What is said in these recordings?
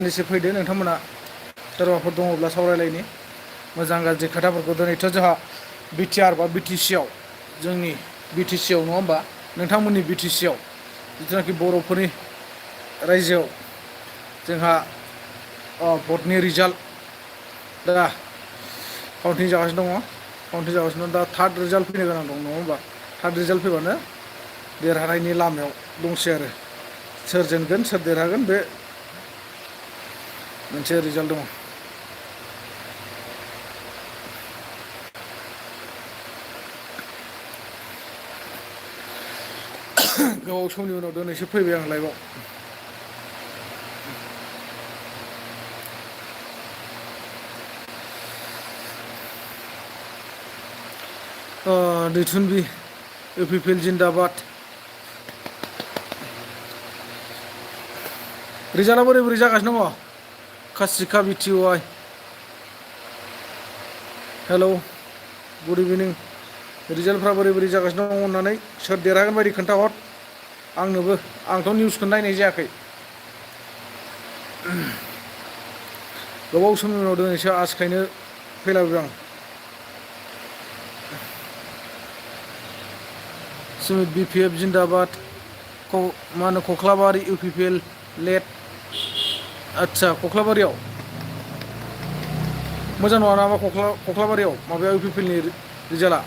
एसे फैदो नोंथांमोना सोरबाफोर दङब्ला सावरायलायनि मोजां गाज्रि खोथाफोरखौ दिनैथ' जोंहा बिटिआर बा बिटिसिआव जोंनि बिटिसिआव नङा होमबा नोंथांमोननि बिटिसिआव जिथुनाखि बर'फोरनि रायजोआव जोंहा भटनि रिजाल्ट दा काउन्टिं जागासिनो दङ काउन्टिं जागासिनो दं दा थार्ड रिजाल्ट फैनो गोनां दं नङा होमबा थार्ड रिजाल्ट फैबानो देरहानायनि लामायाव दंसै आरो सोर जेनगोन सोर देरहागोन बे मोनसे रिजाल्ट दङ गोबाव समनि उनाव दिनैसो फैबाय आं लाइभआव दैथुनबि इउपिपिएल जिन्दाबाद रिजाल्टआ बोरै बोरै जागासिनो दङ कासिका बिटिवाइ हेलौ गुड इभिनिं रिजाल्टफ्रा बोरै बोरै जागासिनो दङ अननानै सोर देरहागोन बायदि खोन्थाहर आंनोबो आंथ' निउसखौ नायनाय जायाखै गोबाव समनि उनाव दिनैसो आसखायनो फैलायबाय आं सुमित बिपिएफ जिन्दाबाद मा होनो कख्लाबारि इउपिपिएल लेट आदसा कख्लाबारियाव मोजां नङा नामा कख्लाबारियाव माबाया इउपिपिएलनि रिजाल्टआ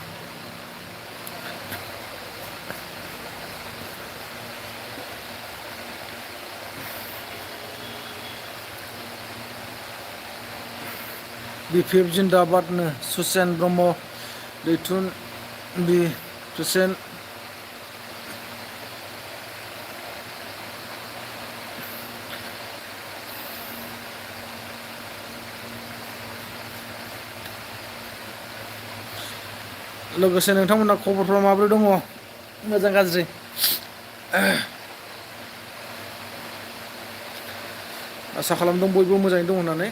बिपिएफ जिन्दाबादनो सुसेन ब्रह्म दैथुन बि सुसेन लोगोसे नोंथांमोना खबरफ्रा माबोरै दङ मोजां गाज्रि आसा खालामदों बयबो मोजाङै दं होननानै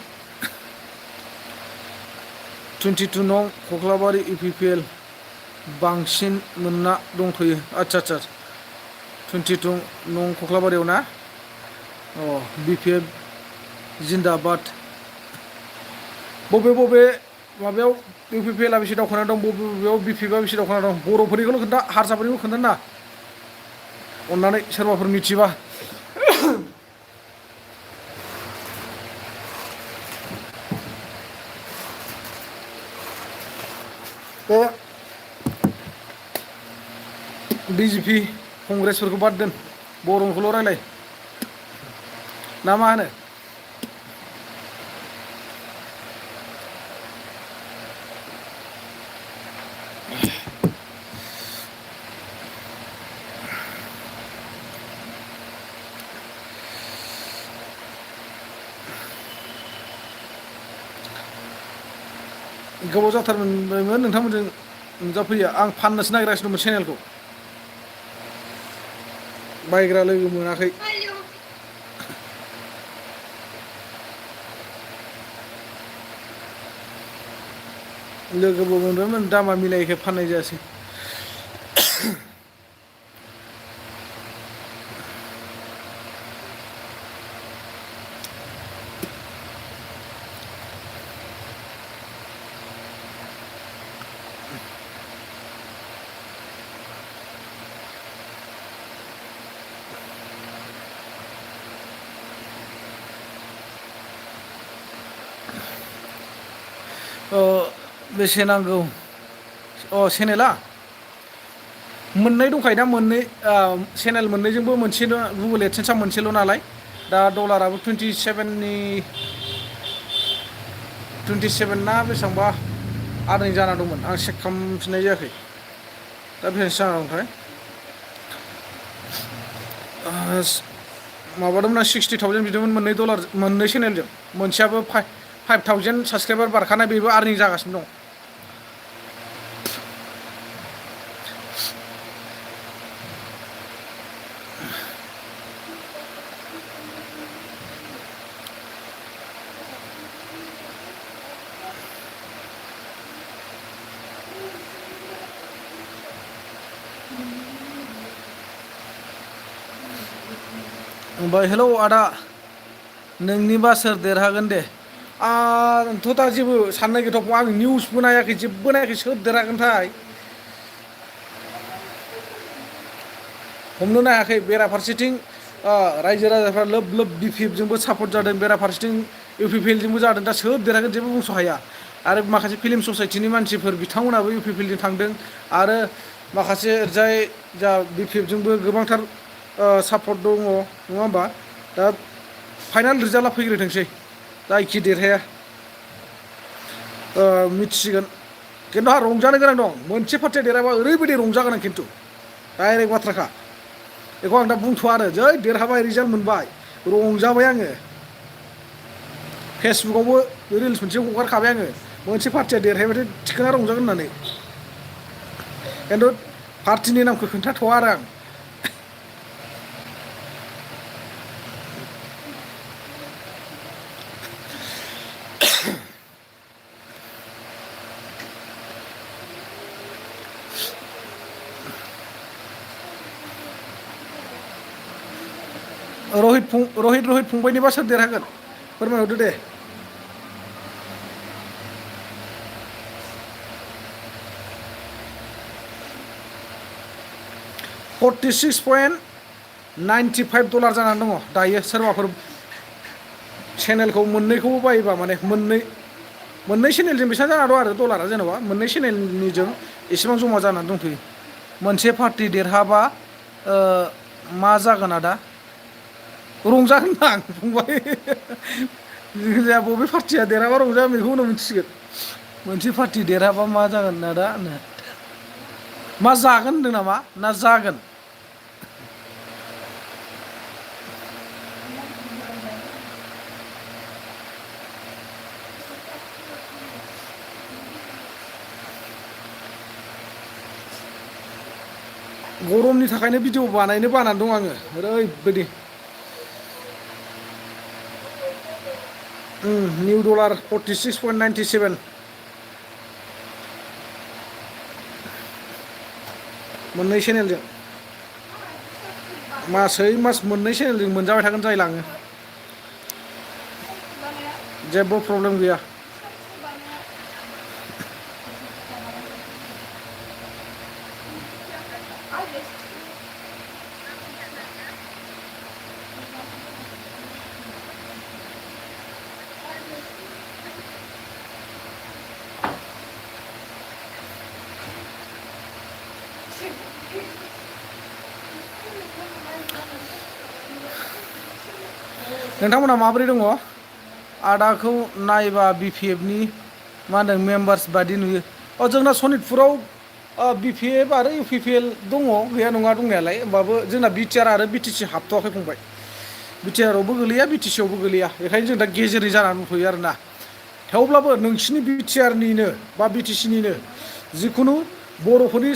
22 नं कख्लाबारि इउपिपिएल बांसिन मोनना दंथ'यो आदसा 22 नं कख्लाबारियाव ना बिपिएफ जिन्दाबाद बबे माबायाव इउपिपिएलआ बेसे दावखोना दं बबेयाव बिपिएफआ बेसे दावखोना दं बर'फोरनिखौल' खोन्था हारसाफोरनिखौ खोन्था ना अननानै सोरबाफोर मिथिबा बे बिजेपि कंग्रेसफोरखौ बाद दोन बर'खौल' रायलाय ना मा होनो गोबाव जाथारबायमोन नोंथांमोनजों नुजाफैया आं फाननोसो नागिरगासिनो दंमोन चेनेलखौ बायग्रा लोगो मोनाखै लोगोबो मोनबायमोन दामा मिलायैखाय फाननाय जायासै बेसे नांगौ चेनेला मोननै दंखायोना मोननै चेनेल मोननैजोंबो मोनसे गुगोल एडसेन्सआ मोनसेल' नालाय दा डलाराबो 27 ना बेसेबांबा आर्निं जाना दंमोन आं चेक खालामफिननाय जायाखै दा बेसेबांसो जाना दंथाय माबादोंमोन आं 60,000 बिदोंमोन मोननै चेनेलजों मोनसेयाबो 5,000 साबसक्राइबार बारखानाय बेबो आर्निं जागासिनो दं ओमफ्राय हेलौ आदा नोंनिबा सोर देरहागोन दे आंथ' दा जेबो साननाय गैथ'आ आं निउसबो नायाखै जेबो नायाखै सोर देरहागोनथाय हमनो हायाखै बेराफारसेथिं रायजो राजाफ्रा लोब लोब बिपिएफजोंबो सापर्ट जादों बेराफारसेथिं इउपिपिएलजोंबो जादों दा सोर देरहागोन जेबो बुंस' हाया आरो माखासे फिल्म ससाइटिनि मानसिफोर बिथांमोनाबो इउपिपिएलजों थांदों आरो माखासे ओरैजाय जा बिपिएफजोंबो गोबांथार सापर्ट दङ नङा होमबा दा फाइनाल रिजाल्टआ फैग्रोथोंसै जायखि देरहाया मिथिसिगोन खिन्थु आंहा रंजानो गोनां दं मोनसे पार्टिया देरहाबा ओरैबायदि रंजागोन आं खिन्थु डाइरेक्ट बाथ्राखा बेखौ आं दा बुंथ'आ आरो जै देरहाबाय रिजाल्ट मोनबाय रंजाबाय आङो फेसबुकआवबो रिल्स मोनसे हगारखाबाय आङो मोनसे पार्टिया देरहाबाथाय थिखोना रंजागोन होननानै खिन्थु पार्टिनि नामखौ खोन्थाथ'आ आरो आं रहित फंबायनिबा सोर देरहागोन फोरमायहरदो दे 46.95 डलार जानानै दङ दायो सोरबाफोर चेनेलखौ मोननैखौबो बायोबा माने मोननै चेनेलजों बेसेबां जाना दं आरो डलारा जेनेबा मोननै चेनेलनिजों एसेबां जमा जानानै दंथ'यो मोनसे पार्टि देरहाबा मा जागोन आदा रंजागोन आं फंबाय जोंहा बबे पार्टिया देरहाबा रंजागोन बेखौ उनाव मिथिसिगोन मोनसे पार्टि देरहाबा मा जागोन आदा मा जागोन होनदों नामा ना जागोन गरमनि थाखायनो भिडिअ बानायनो बानानै दं आङो ओरैबायदि निउ डलार 46.97 मोननै चेनेलजों मास मोननै चेनेलजों मोनजाबाय थागोन जायलाङो जेबो प्रब्लेम गैया नोंथांमोना माबोरै दङ आदाखौ नायबा बिपिएफनि मा होनदों मेम्बार्स बादि नुयो जोंना सनितपुराव बिपिएफ आरो इउपिपिएल दङ गैया नङा दंनायालाय होमबाबो जोंना बिटिआर आरो बिटिसि हाबथ'वाखै फंबाय बिटिआरआवबो गोलैया बिटिसिआवबो गोलैया बेखायनो जों दा गेजेरनि जानानै दंथ'यो आरोना थेवब्लाबो नोंसिनि बिटिआरनिनो बा बिटिसिनिनो जिखुनु बर'फोरनि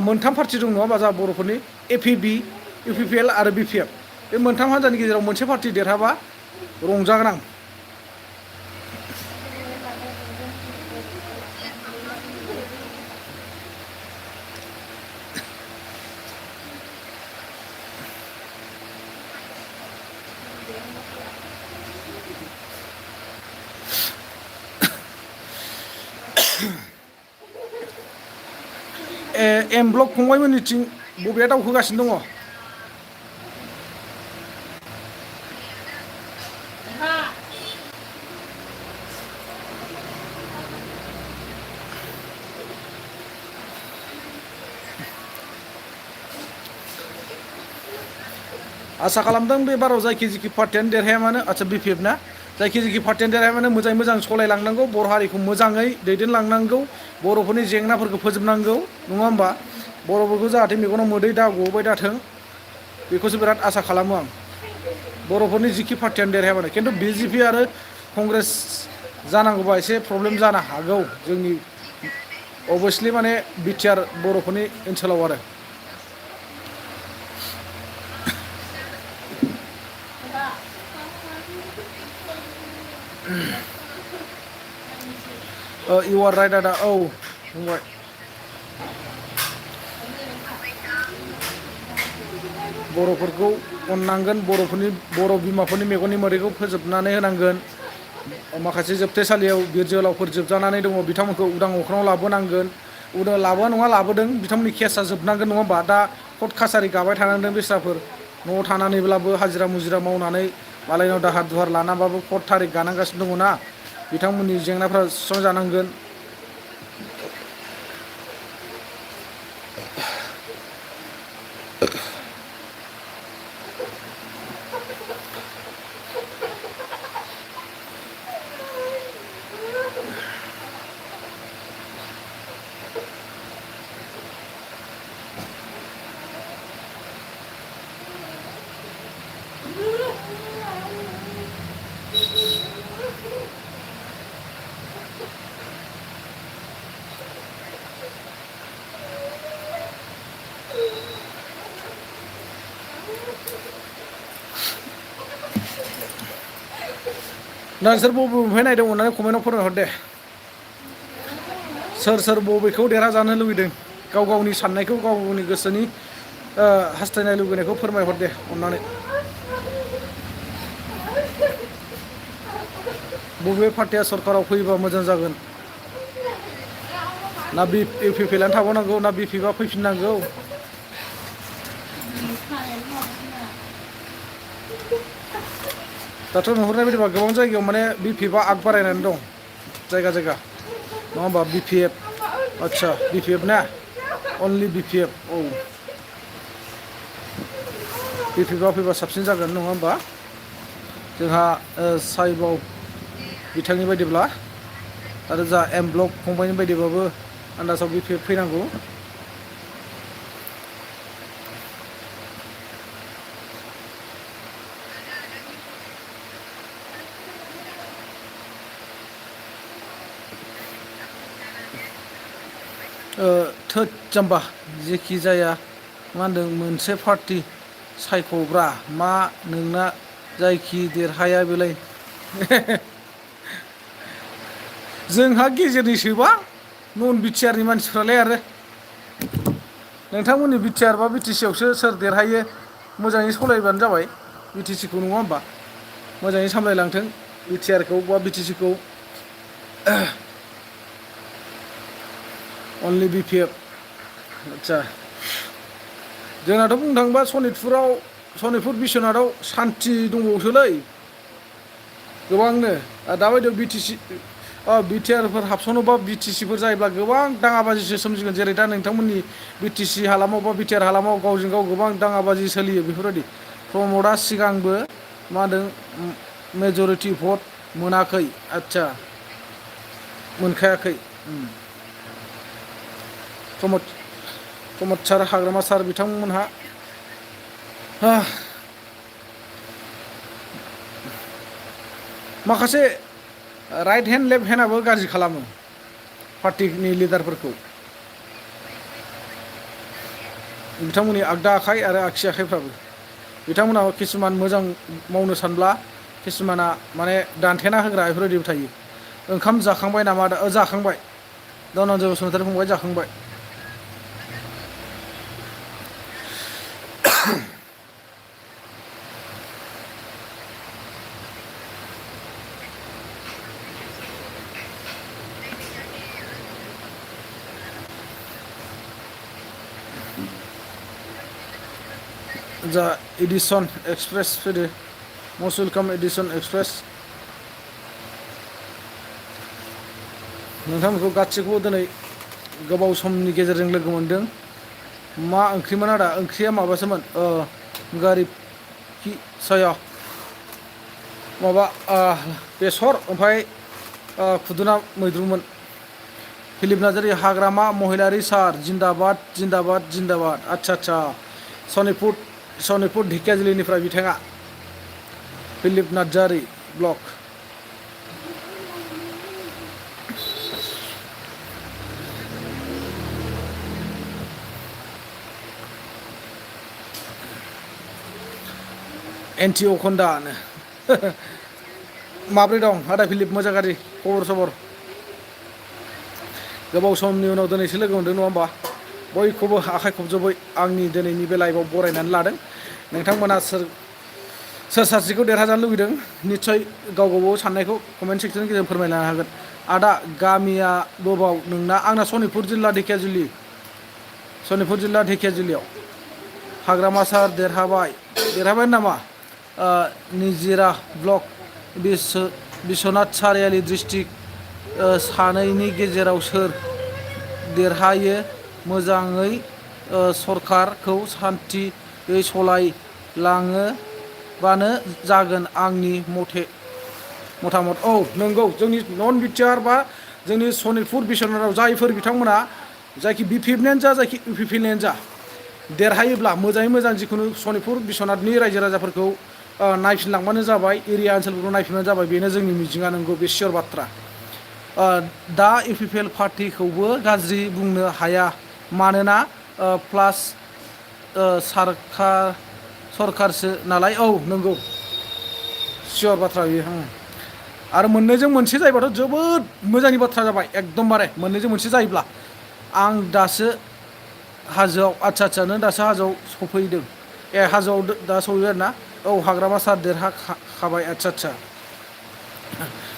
मोनथाम पार्टि दं नङा होमबा जोंहा बर'फोरनि एपिबि इउपिपिएल आरो बिपिएफ बे मोनथाम हान्जानि गेजेराव मोनसे पार्टि देरहाबा रंजागोन आं एम ब्लक फंबायमोननिथिं बबेया दावखोगासिनो दङ आसा खालामदों बे बाराव जायखि पार्टियानो देरहाया मानो आच्चा बिपिएफ ना जायखि पार्टियानो देरहाया मानो मोजाङै मोजां सालायलांनांगौ बर' हारिखौ मोजाङै दैदेनलांनांगौ बर'फोरनि जेंनाफोरखौ फोजोबनांगौ नङा होमबा बर'फोरखौ जाहाथे मेगनाव मोदै दा गबाय दाथों बेखौसो बिराद आसा खालामो आं बर'फोरनि जिखि पार्टियानो देरहाया मानो खिन्थु बिजेपि आरो कंग्रेस जानांगौबा एसे प्रब्लेम जानो हागौ जोंनि अभियासलि माने बिटिआर बर'फोरनि ओनसोलाव आरो इउ आर राइट आदा औ फंबाय बर'फोरखौ अननांगोन बर' बिमाफोरनि मेगननि मोदैखौ फोजोबनानै होनांगोन माखासे जोबथेसालियाव बिर जोहोलावफोर जोबजानानै दङ बिथांमोनखौ उदां अख्राङाव लाबोनांगोन लाबोआ नङा लाबोदों बिथांमोननि केसा जोबनांगोन नङा होमबा दा कर्ट कासारि गाबाय थानांदों बेस्राफोर न'आव थानानैब्लाबो हाजिरा मुजिरा मावनानै मालायनाव दाहार दुहार लानाबाबो कर्ट थारिख गानांगासिनो दङ ना बिथांमोननि जेंनाफ्रा सुस्रांजानांगोन नोंसोर बबेनिफ्राय नायदों अननानै कमेन्टआव फोरमायहर दे सोर बबेखौ देरहाजानो लुबैदों गाव गावनि साननायखौ गाव गावनि गोसोनि हास्थायनाय लुबैनायखौ फोरमायहर दे अननानै बबे पार्टिया सरकाराव फैयोबा मोजां जागोन ना इउ पि पि एलआनो थाबावनांगौ ना बि पि एफआ फैफिननांगौ दाथ' नुहुरनाय बायदिबा गोबां जायगायाव माने बि पि एफआ आग बारायनानै दं जायगा जायगा नङा होमबा बि पि एफ आदसा बि पि एफ ना अनलि बि पि एफ औ बि पि एफआ फैबा साबसिन जागोन नङा होमबा जोंहा साइबाव बिथांनि बायदिब्ला आरो जा एम ब्लक फंबायनि बायदिबाबो आन्दाजाव बि पि एफ फैनांगौ थोद जाम्बा जेखि जाया मा होनदों मोनसे पार्टि सायख'ब्रा मा नोंना जायखि देरहाया बेलाय जोंहा गेजेरनिसोबा नन बिटिआरनि मानसिफ्रालाय आरो नोंथांमोननि बिटिआर बा बिटिसिआवसो सोर देरहायो मोजाङै सालायबानो जाबाय बिटिसिखौ नङा होमबा मोजाङै सामलायलांथों बिटिआरखौ बा बिटिसिखौ अनलि बि पि एफ आदसा जोंनाथ' बुंनो थाङोबा सनितपुर बिश्वनाथाव सान्थि दंबावोसोलै गोबांनो दाबायदियाव बिटिआरफोर हाबसनोबा बिटिसिफोर जायोब्ला गोबां दाङाबाजिसो सोमजिगोन जेरै दा नोंथांमोननि बिटिसि हालामाव बा बिटिआर हालामाव गावजों गाव गोबां दाङाबाजि सोलियो बेफोरबायदि प्रमदआ सिगांबो मा होनदों मेजरिटि भट मोनाखै आदसा मोनखायाखै प्रमद सार हाग्रामा सार बिथांमोनहा माखासे राइट हेन्ड लेफ्ट हेन्डआबो गाज्रि खालामो पार्टिनि लिडारफोरखौ बिथांमोननि आगदा आखाइ आरो आगसि आखाइफ्राबो बिथांमोना किसुमान मोजां मावनो सानब्ला किसुमाना माने दानथेना होग्रा बेफोरबायदिबो थायो ओंखाम जाखांबाय नामा जाखांबाय धनन्जय बसुमतारी फंबाय जाखांबाय जा एडिसन एक्सप्रेस फैदो मस्ट वेलकाम एडिसन एक्सप्रेस नोंथांमोनखौ गासैखौबो दिनै गोबाव समनि गेजेरजों लोगो मोनदों मा ओंख्रिमोन आदा ओंख्रिया माबासोमोन गारि कि साया माबा बेसर ओमफ्राय खुदुना मैद्रुमोन फिलिप हाग्रामा महिलारि सार जिन्दाबाद जिन्दाबाद जिन्दाबाद आदसा सनितपुर ढेकियाजुलिनिफ्राय बिथाङा फिलिप नार्जारि ब्लक एन्टि अखन्दानो माब्रै दं आदा फिलिप मोजां गाज्रि खबर सबर गोबाव समनि उनाव दिनैसो लोगो मोनदों नङा होमबा बयखौबो आखाइ खबजबै आंनि दिनैनि बे लाइभआव बरायनानै लादों नोंथांमोना सोर सासेखौ देरहाजानो लुगैदों निस्सय गाव गावबाव साननायखौ कमेन्ट सेक्सननि गेजेरजों फोरमायनो हागोन। आदा गामिया बबाव नोंना? आंना सनितपुर जिल्ला ढेकियाजुलियाव हाग्रामा सार देरहाबाय नामा? निजिरा ब्लक बिश्वनाथ सारियाली डिस्ट्रिक्ट सानैनि गेजेराव सोर देरहायो? मोजाङै सरकारखौ सान्थियै सलायलाङोबानो जागोन आंनि मतामत। औ नंगौ, जोंनि नन बिटिआर बा जोंनि सनितपुर बिश्वनाथाव जायफोर बिथांमोना जायखि बिपिएफनियानो जा जायखि इउपिपिएलनियानो जा देरहायोब्ला मोजाङै मोजां जिखुनु सनितपुर बिश्वनाथनि रायजो राजाफोरखौ नायफिनलांबानो जाबाय, एरिया ओनसोलफोरखौ नायफिनबानो जाबाय, बेनो जोंनि मिजिङा। नंगौ, बे सियर बाथ्रा। दा इउपिपिएल पार्टिखौबो गाज्रि बुंनो हाया मानोना प्लास सरकारसो नालाय। औ नंगौ, सियर बाथ्रा बेयो। आरो मोननैजों मोनसे जायोबाथ' जोबोद मोजांनि बाथ्रा जाबाय एकदमबारे। मोननैजों मोनसे जायोब्ला आं दासो हाजोआव आदसा नों दासो हाजोआव सफैदों? हाजोआव दा सफैबाय आरो ना? औ हाग्रामा सार देरहाखाबाय। आदसा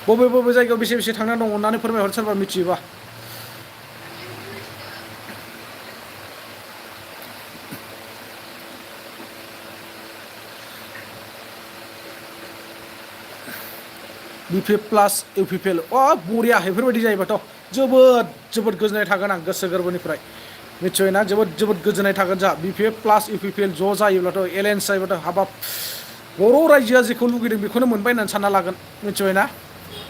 बबे जायगायाव बेसे थांना दं अननानै फोरमायहर सोरबा मिथियोबा। बिपिएफ प्लास इउपिपिएल बरिया। बेफोरबायदि जायोबाथ' जोबोद गोजोननाय थागोन आं गोसो गोरबोनिफ्राय। निस्सय ना, जोबोद गोजोननाय थागोन जा बिपिएफ प्लास इउपिपिएल ज' जायोब्लाथ' एलायन्स जायोबाथ' हाबाब बर' रायजोआ जेखौ लुगैदों बेखौनो मोनबाय होननानै सानना लागोन। मिथिबाय ना?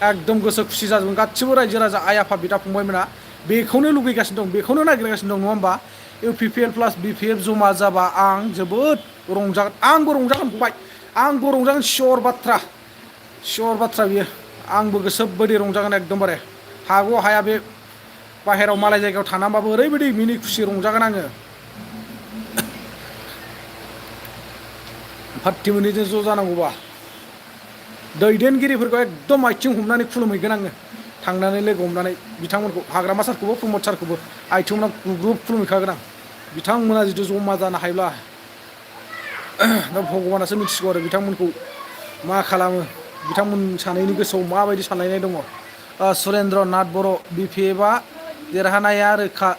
एकदम गोसो खुसि जाजोबगोन गासिबो रायजो राजा आइ आफा बिदा फंबायमोना बेखौनो लुगैगासिनो दं, बेखौनो नागिरगासिनो दं, नङा होमबा? इउपिपिएल प्लास बिपिएफ जमा जाबा आं जोबोद रंजागोन। आंबो रंजागोन फंबाय, आंबो रंजागोन। सियर बाथ्रा बियो। आंबो गोसो बायदि रंजागोन एकदमबारे। हागौ हाया बे बाहेराव मालाय जायगायाव थानानैबाबो ओरैबायदि मिनि खुसि रंजागोन आङो। पार्टि मोननैजों ज' जानांगौबा दैदेनगिरिफोरखौ एकदम आथिं हमनानै खुलुमहैगोन आङो। थांनानै लोगो हमनानै बिथांमोनखौ, हाग्रामा सारखौबो प्रमद सारखौबो आथिं हमना ग्रुप खुलुमहैखागोन आं। बिथांमोना जुदि जमा जानो हायोब्ला दा भगबानासो मिथिगौ आरो बिथांमोनखौ मा खालामो, बिथांमोन सानैनि गोसोआव माबायदि सानलायनाय दङ। सुरेन्द्र नाथ बर' बिपिएफआ देरहानाया रोखा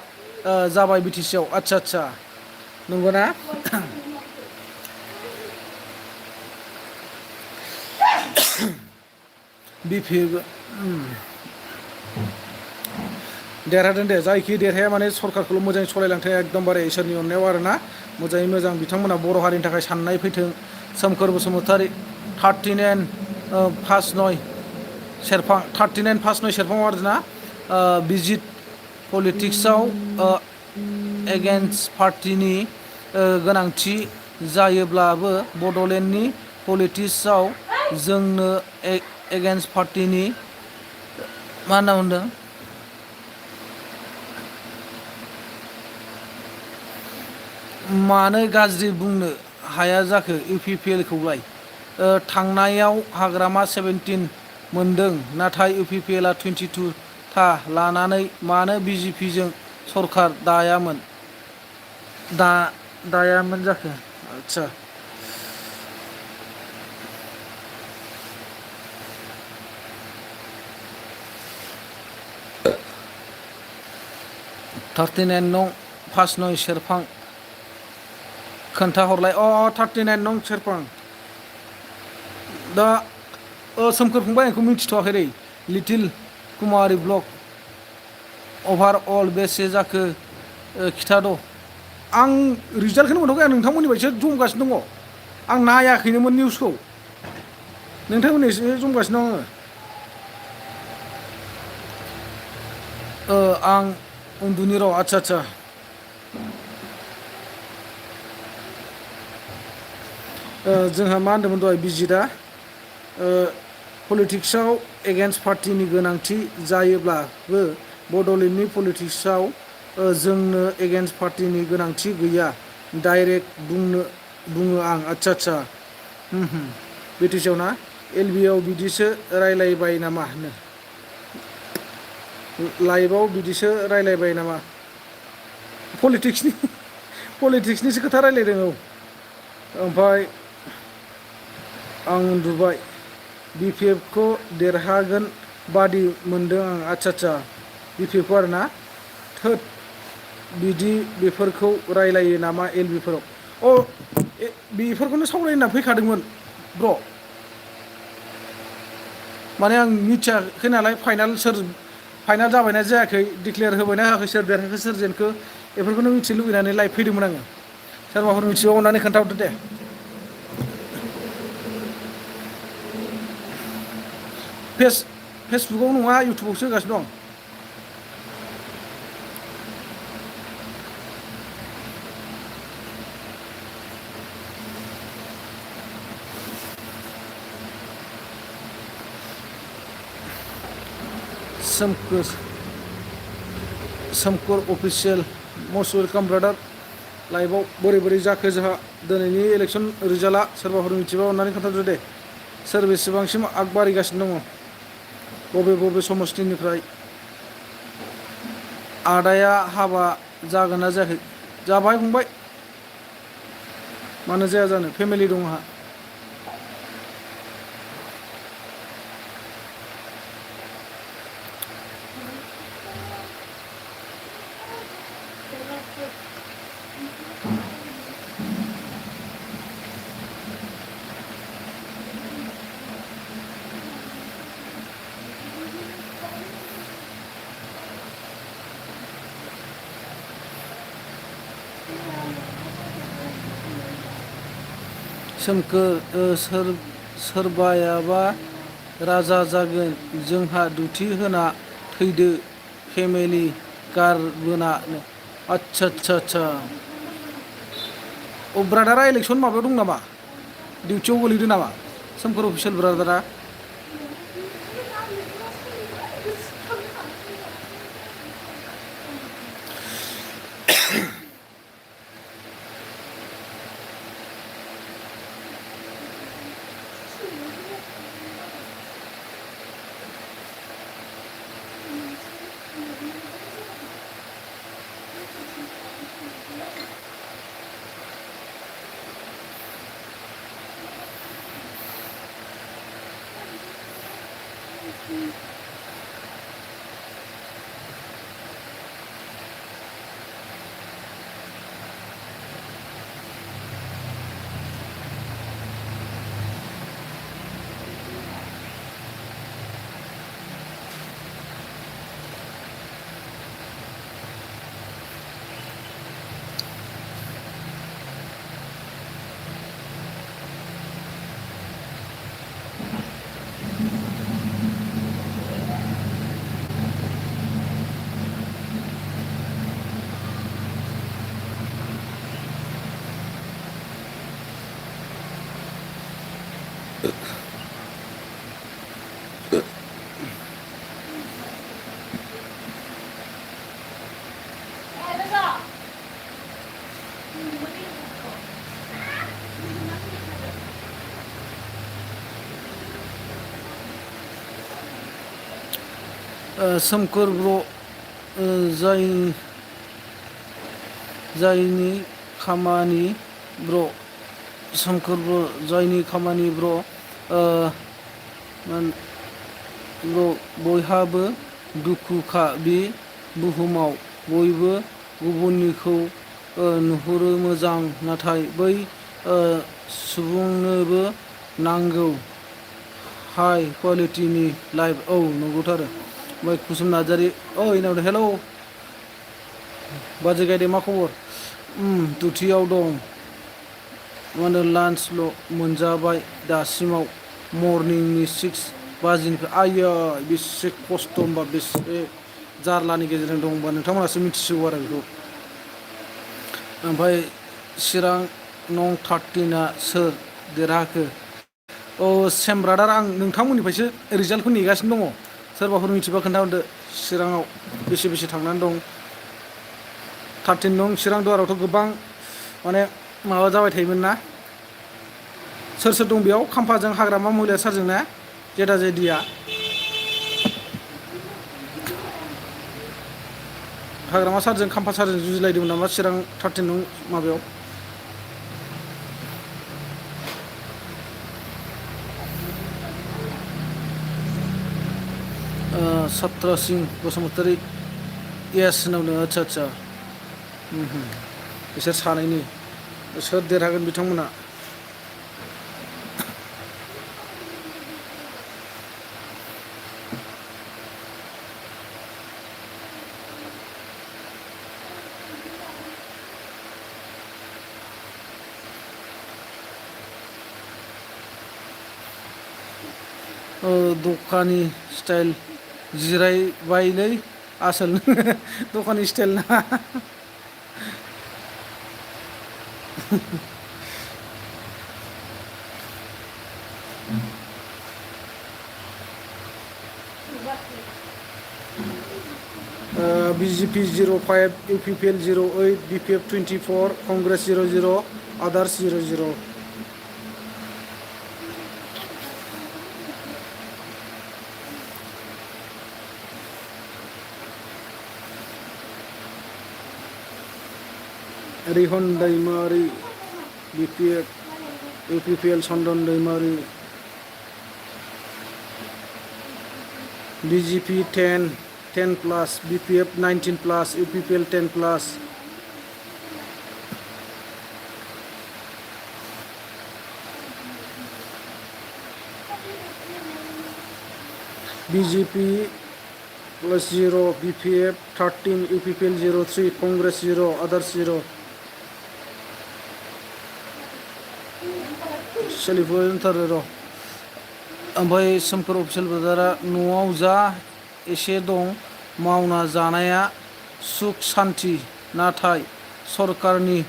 जाबाय बिटिसिआव। आदसा नंगौना? बिपिएफ देरहादों दे, जायखि देरहाया माने सरकारखौल' मोजाङै सलायलांथों एकदमबारे इसोरनि अननायाव आरो ना। मोजाङै मोजां बिथांमोना बर' हारिनि थाखाय साननाय फैथों। सोमखोर बसुमतारी 39 सेरफां आरोना। बिजित पलिटिक्सआव एगेन्स्ट पार्टिनि गोनांथि जायोब्लाबो बड'लेण्डनि पलिटिक्सआव जोंनो एगेन्स्ट पार्टिनि मा होनना बुंदों? मानो गाज्रि बुंनो हाया जाखो इउपिपिएलखौलाय? थांनायाव हाग्रामा 17 मोनदों, नाथाय इउपिपिएलआ 22 था लानानै मानो बिजेपिजों सरकार दायामोन जाखो? आदसा 39 नं 59 सेरफां खोन्थाहरलाय। 39 नं सेरफां दा सोमखोर फंबाय आंखौ मिथिथ'वाखै दै। लिटिल कुमारी ब्लक अभारअल बेसे जाखो खिथाद'। आं रिजाल्टखौनो मोनथ'वाखै, आं नोंथांमोननि बायदिसो जमगासिनो दङ। आं नायाखैनोमोन निउसखौ, नोंथांमोननिसो जमगासिनो दं आङो। आं उन्दुनि र'। आदसा जोंहा मा होनदोंमोन दहाय बिजितआ पलिटिक्सआव एगेन्स्ट पार्टिनि गोनांथि जायोब्लाबो बड'लेण्डनि पलिटिक्सआव जोंनो एगेन्स्ट पार्टिनि गोनांथि गैया डाइरेक्ट बुङो आं। आदसा बिटिसिआव ना? एलबिआव बिदिसो रायलायबाय नामा? लाइभआव बिदिसो रायलायबाय नामा? पलिटिक्सनिसो खोथा रायलायदों। औ ओमफ्राय आं उन्दुबाय BPFखौ देरहागोन बादि मोनदों आं। आच्छा BPFखौ आरो ना थोद बिदि बेफोरखौ रायलायो नामा LBफोराव? बेफोरखौनो सावरायनो होनना फैखादोंमोन ब्र'। माने आं मिथियाखै नालाय फाइनाल जाबायना जायाखै, डिक्लेयार होबायना होआखै, सोर देरहाखो सोर जेनखो बेफोरखौनो मिथिनो लुगैनानै लाइभ फैदोंमोन आङो। सोरबाफोर मिथिबा अननानै खोन्थाहरदो दे। फेसबुकाव नङा, इउटुबावसो होगासिनो दं। सोमखोर अफिसियेल मस्ट वेलकाम ब्रादार। लाइभआव बोरै जाखो जोंहा दिनैनि इलेक्सन रिजाल्टआ सोरबाफोर मिथिबा अननानै खोन्थादो दे। सोर बेसेबांसिम आगबारिगासिनो दङ, बबे समस्थिनिफ्राय? आदाया हाबा जागोन ना जायाखै? जाबाय फंबाय, मानो जाया जानो, फेमिलि दं आंहा। सोमखोर सोरबायाबा राजा जागोन, जोंहा दुथि होना थैदो फेमिलि गारबोना। आच्छा ब्रादारा इलेक्सन माबायाव दं नामा? डिउटियाव गोलैदों नामा सोमखोर अफिसियेल ब्रादारा? सोमखोर ब्र' जायनि खामानि ब्र', सोमखोर ब्र' जायनि खामानि ब्र', बयहाबो दुखुखा बे बुहुमाव, बयबो गुबुननिखौ नुहुरो मोजां, नाथाय बै सुबुंनोबो नांगौ हाई क्वालिटिनि लाइफ। औ नंगौथारो। ओमफ्राय कुसुम नार्जारि, इनावद हेलौ बाजै गायदे, मा खबर? दुथियाव दं, मा होनो लान्चल' मोनजाबाय दासिमाव, मर्निंनि 6 बाजिनिफ्राय। आयै बेसे खस्थ' होमबा, बेसे जारलानि गेजेरजों दं होमबा, नोंथांमोनासो मिथिसिगौ आरो बेखौ। ओमफ्राय चिरां नं 13आ सोर देरहाखो? सेम ब्रादार, आं नोंथांमोननिफ्रायसो रिजाल्टखौ नेगासिनो दङ। सोरबाफोर मिथिबा खोन्थाहरदो, चिराङाव बेसे थांनानै दं। 13 नं चिरां दुवारावथ' गोबां माने माबा जाबाय थायोमोन ना। सोर दं बेयाव? खाम्फाजों हाग्रामा महिला सारजों ना जेदा जेदिया? हाग्रामा सारजों खाम्फा सारजों जुजिलायदोंमोन नामा चिरां 13 नं माबायाव? सत्र सिं बसुमतारी येस होनदों आदसा आदसा बिसोर सानैनि सोर देरहागोन बिथांमोना दखानि स्टाइल जिरायबायलै आसोल दखानि स्टाइल ना BJP 05, UPPL 08, BPF 24, Congress 00, others 00. Rihon Daimari, BPF, UPPL Sondon Daimari, BJP 10 plus, BPF 19 plus, UPPL 10 plus. BJP plus 0, BPF 13, UPPL 03, Congress 0, others 0. सोलिफुबाय र' ओमफ्राय सोमखोर अफिसियेल ब्रादारा न'आव जा एसे दं मावना जानाया सुख सान्ति नाथाय सरकारनि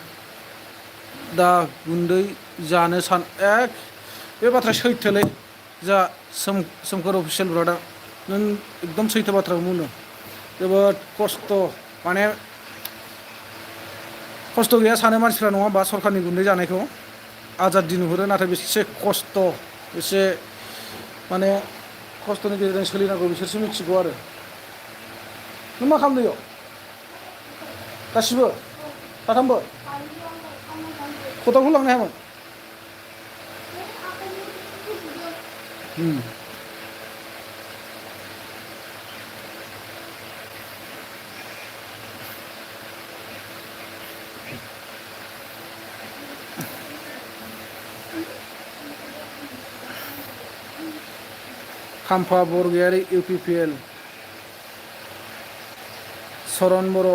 दा गुन्दै जानो बे बाथ्रा सैथोलै जा सोमखोर अफिसियेल ब्रादार नों एकदम सैथो बाथ्राखौ बुंदों जोबोद खस्थ' माने खस्थ' गैया सानो मानसिफ्रा नङा होमबा सरकारनि गुन्दै जानायखौ आजादि नुहुरो नाथाय बेसे खस्थ' बेसे माने खस्थ'नि गेजेरजों सोलिनांगौ बिसोरसो मिथिगौ आरो नों मा खालामदों इयाव गासिबो साथामबो खदालखौ लांनो हायामोन खाम्फा बरगयारि UPPL सरन बर'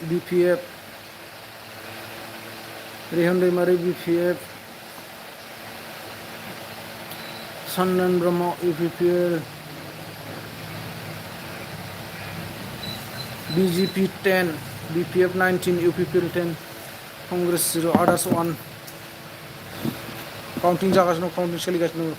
BPF रिहन दैमारि BPF सनन Brahma UPPL BJP 10 BPF 19 UPPL 10 Congress 0 others 1 counting जागासिनो काउंटिं सोलिगासिनो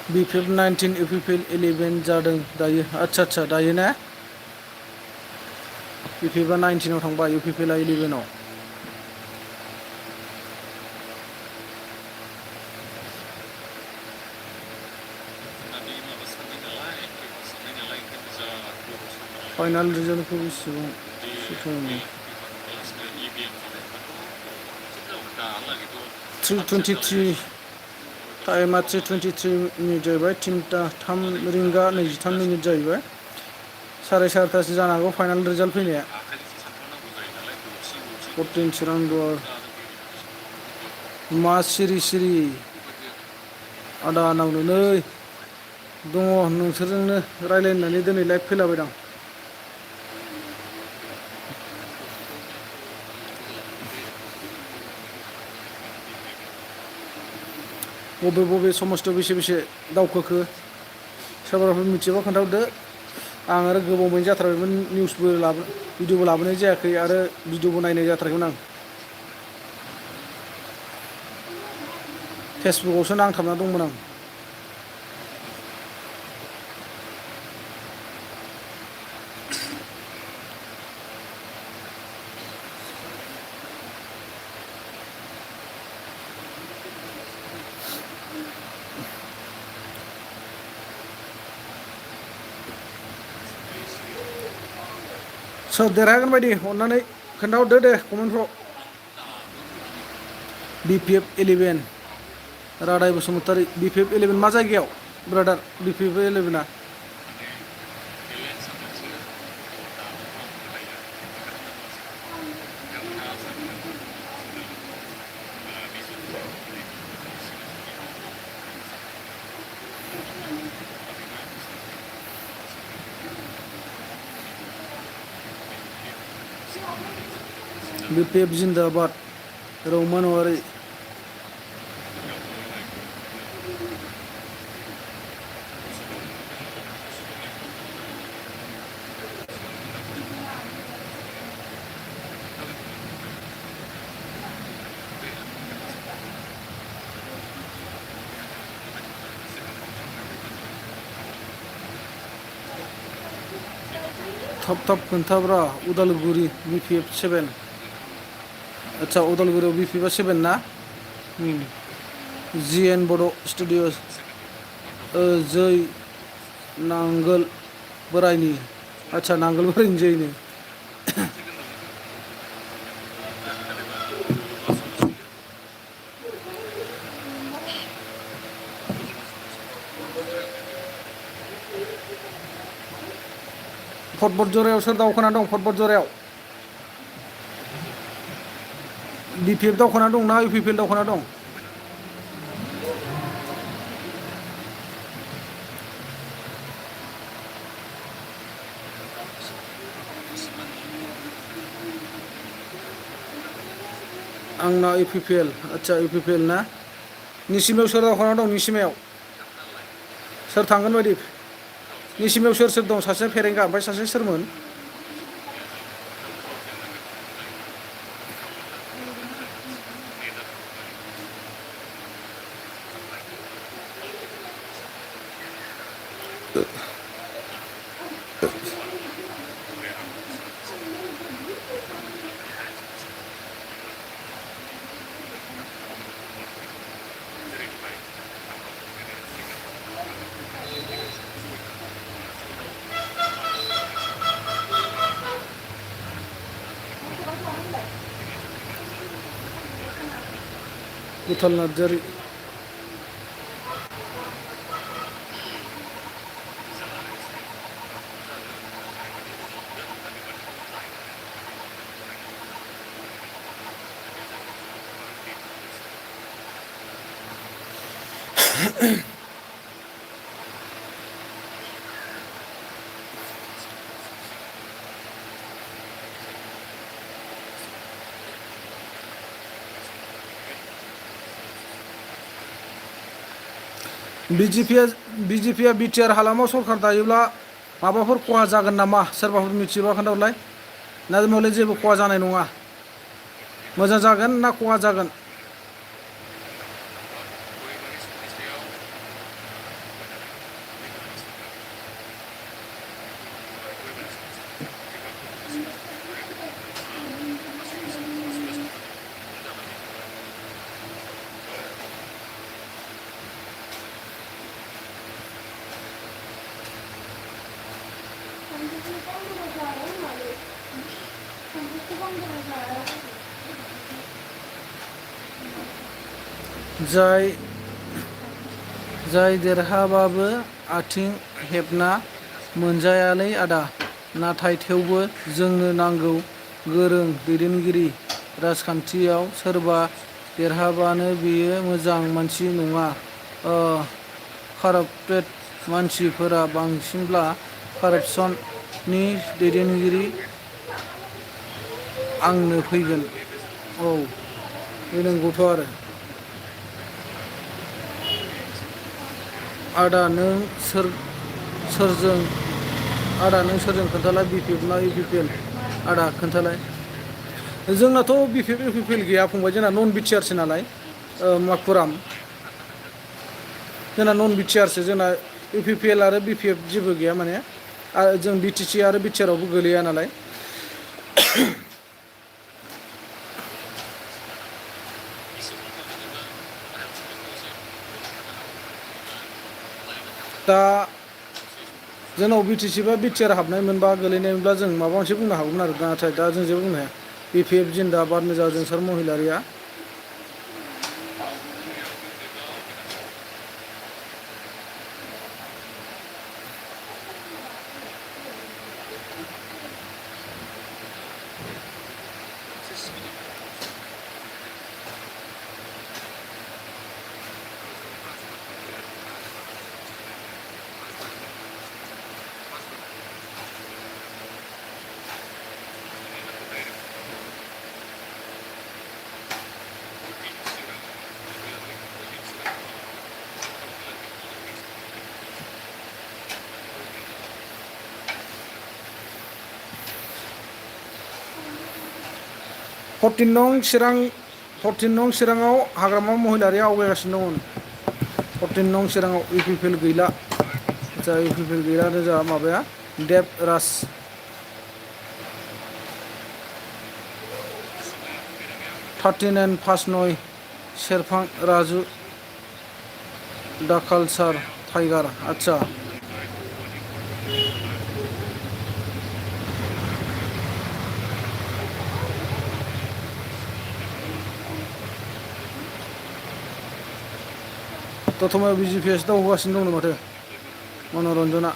BPF 19 UPPL 11 जादों दायो आच्छा दायो ना BPF 19 आव थांबाय UPPL 11 आव फाइनाल रिजाल्टखौ बेसेबां सैथोमोन 3:23 टाइमा 3:23 मिनिट जाहैबाय 3:03:23 जाहैबाय 4:30 जानो हागौ फाइनाल रिजाल्ट फैनाया 14 चिरांदुवार मा सिरि सिरि आदा आंनावनो नै दङ नोंसोरजोंनो रायलायनानै दिनै लाइभ फैलाबायदां बबे बबे समाजआव बेसे बेसे दावखोखो सोरबाफोर मिथियोबा खोन्थाहरदो आं आरो गोबावैनो जाथारबायमोन निउसबो भिडिअबो लाबोनाय जायाखै आरो भिडिअबो नायनाय जाथाराखैमोन आं फेसबुकआवसो नांथाबना दंमोन आं सोर देरहागोन बायदि अननानै खोन्थाहरदो दे कमेन्टफ्राव BPF 11 रादाय बसुमतारी BPF 11 मा जायगायाव ब्रादार BPF 11आ BPF जिंदाबाद रौमान वारी थप थप खोन्थाब्रा उदालगुरि BPF 7 अच्छा उदालगुरियाव BPF 7 ना GN बड' स्टुडिअस जै नांगोल बोरायनि अच्छा नांगोल बोरायनि जैनो फटबट जरायाव सोर दावखोना दं फटबट जरायाव BPF दावखोना दं ना UPPL दावखोना दं आंना UPPL अच्छा UPPL ना निसिमायाव सोर दावखोना दं निसिमायाव सोर थांगोन बायदि निसिमायाव सोर सोर दं सासे फेरेंगा ओमफ्राय सासे सोरमोन गुथाल नार्जारि BJPआ बिटिआर हालामाव सरकार दायोब्ला माबाफोर खहा जागोन नामा सोरबाफोर मिथियोबा खोन्थाहरलाय ना मावले जेबो खहा जानाय नङा मोजां जागोन ना खहा जागोन जाय जाय देरहाबाबो आथिं हेबना मोनजायालै आदा, नाथाय थेवबो जोंनो नांगौ गोरों दैदेनगिरि। राजखान्थियाव सोरबा देरहाबानो बियो मोजां मानसि नङा। काराप्टेड मानसिफोरा बांसिनब्ला कारापसननि दैदेनगिरि आंनो फैगोन। औ बे नंगौथ' आरो। आदा नों सोरजों आदा नों सोरजों खोन्थालाय BPF ना UPPL आदा खोन्थालाय। जोंनाथ' BPF UPPL गैया फंबाय, जोंना नन बिटिआरसो नालाय मागपुराम। जोंना नन बिटिआरसो, जोंना UPPL आरो BPF जेबो गैया माने। जों BTC आरो बिटिआरावबो गोलैया नालाय। दा जोंनाव BTC बा बिटिआर हाबनाय मोनबा गोलैनाय मोनब्ला जों माबा मोनसे बुंनो हागौमोन आरो, नाथाय दा जों जेबो बुंनो हाया। BPF जिन्दाबाद जा जोंसार महिलारिया। फर्टिन नं चिराङाव हाग्रामा महिलारिया आवगायगासिनो दङ। 14 नं चिराङाव UPPL गैला। जा UPPL गैला जा माबाया देब राज। 39 59 शेरफां राजु दाखालसार टाइगार। आच्छा दतमायाव BGPS दावगासिनो दं माथो मनरन्जना।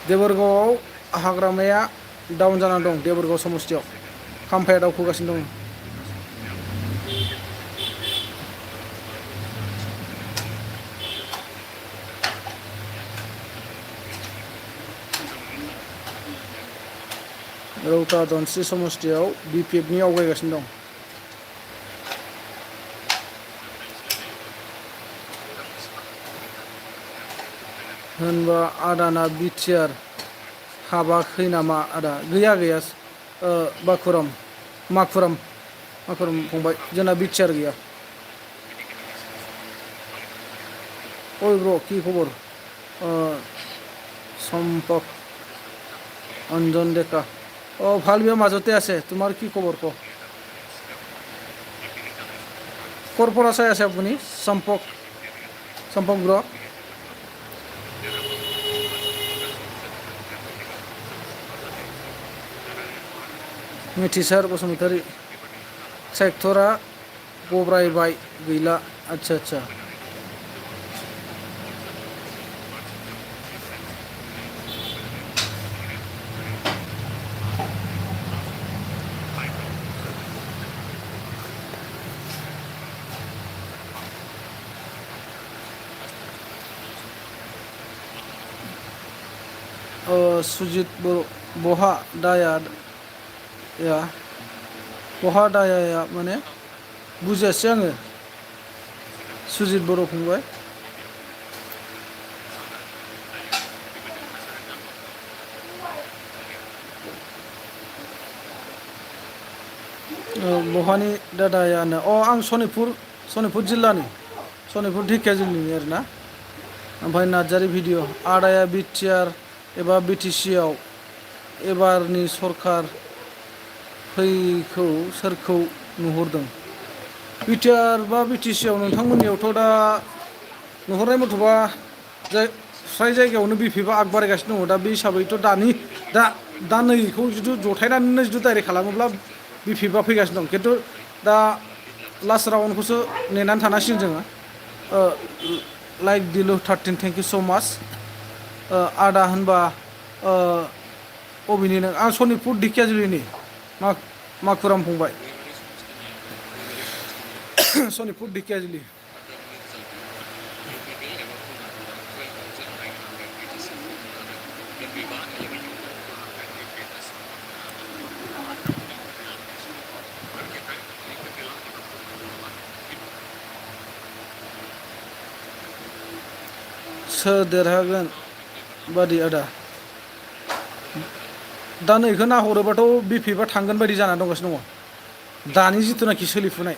देबरगावआव हाग्रामाया डाउन जाना दं। देबरगाव समस्थियाव खाम्फाया दावखोगासिनो दं। रौता धनस्री समस्थियाव BPFनि आवगायगासिनो दं। होनबा आदाना बिटिआर हाबाखै नामा आदा? गैया गैया मागपुराम फंबाय, जोंना बिटिआर गैया। ओइ ब्र' কি খবর? সম্পক অঞ্জন ডেকা। ভাল বিয়া মাজতে আছে। তোমাৰ কি খবৰ ক? ক'ৰ পৰা চাই আছে আপুনি? সম্পক ব্ৰ'। मिथिसार बसुमतारी। सेक्टरा गब्रायबाय गैला। आच्छा आच्छा। सुजित बहा दाया माने बुजियासै आङो। सुजित बर' फंबाय। बहानि दादायानो? आं सनितपुर जिल्लानि, सनितपुर ढेकियाजुलिनि आरोना। ओमफ्राय नार्जारि भिडिअ आदाया बिटिआर एबा बिटिसिआव एबारनि सरखार फैखौ सोरखौ नुहुरदों? बिटिआर बा बिटिसिआव नोंथांमोननियावथ' दा नुहुरनाय मथेबा फ्राय जायगायावनो बिपिएफआ आग बारायगासिनो दङ। दा बे हिसाबैथ' दा नैखौ जुदि जथायनानैनो जुदि डाइरेक्ट खालामोब्ला बिपिएफआ फैगासिनो दं। खिन्थु दा लास्ट राउन्डखौसो नेनानै थानांसिगोन जोङो। लाइक दिलु 13 थेंक इउ स' माच। आदा होनबा अबेनि नों? आं सनितपुर ढेकियाजुलिनि माखुराम फंबाय। सनितपुर ढेकियाजुलि। सोर देरहागोन बादि आदा? दा नैखौ नाहरोबाथ' बिपिएफआ थांगोन बायदि जानानै दंगासिनो दङ दानि जिथुनाखि सोलिफुनाय।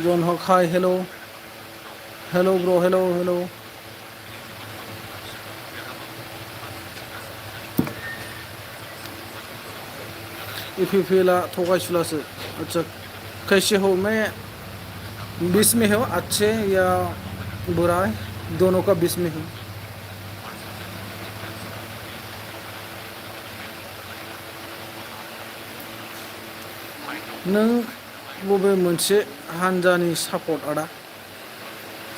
John Hawk, hi, hello. Hello, bro, hello, hello. If you feel थोका शुलासे अच्छा कैसे हो? मैं 20 में हूँ, अच्छे या बुरा है दोनों का 20 में हूँ। नों बबे मोनसे हानजानि सापर्ट आदा?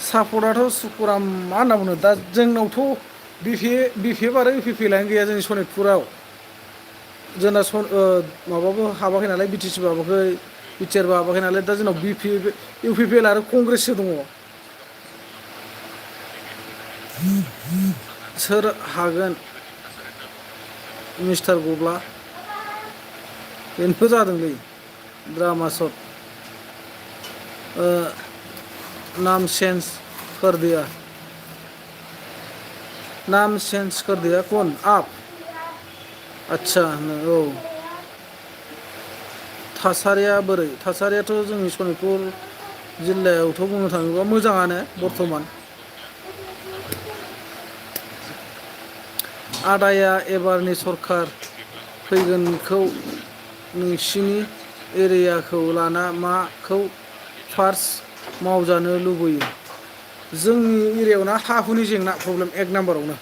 सापर्टआथ' सुकुराम मा होनना बुंनो, दा जोंनावथ' बिपिएफ आरो इउपिपिएल आनो गैया जोंनि सनितपुराव। जोंना माबाबो हाबाखै नालाय, बिटिसिबो हाबाखै, बिटिआरबो हाबाखै नालाय। दा जोंनाव इउपिपिएल आरो कंग्रेससो दङ। सोर हागोन मिस्टार गब्ला? बेनोथ' जादोंलै ड्रामा शट। नाम चेंज कर दिया, नाम चेंज कर दिया। कौन आप? अच्छा औ। थासारिया बोरै? थासारियाथ' जोंनि सनितपुर जिल्लायावथ' बुंनो थाङोबा मोजाङानो बर्थमान। आदाया एबारनि सरखार फैगोनखौ नोंसिनि एरियाखौ लाना माखौ फार्स्ट मावजानो लुबैयो? जोंनि एरियायावना हा हुनि जेंना प्रब्लेम एक नाम्बारावनो।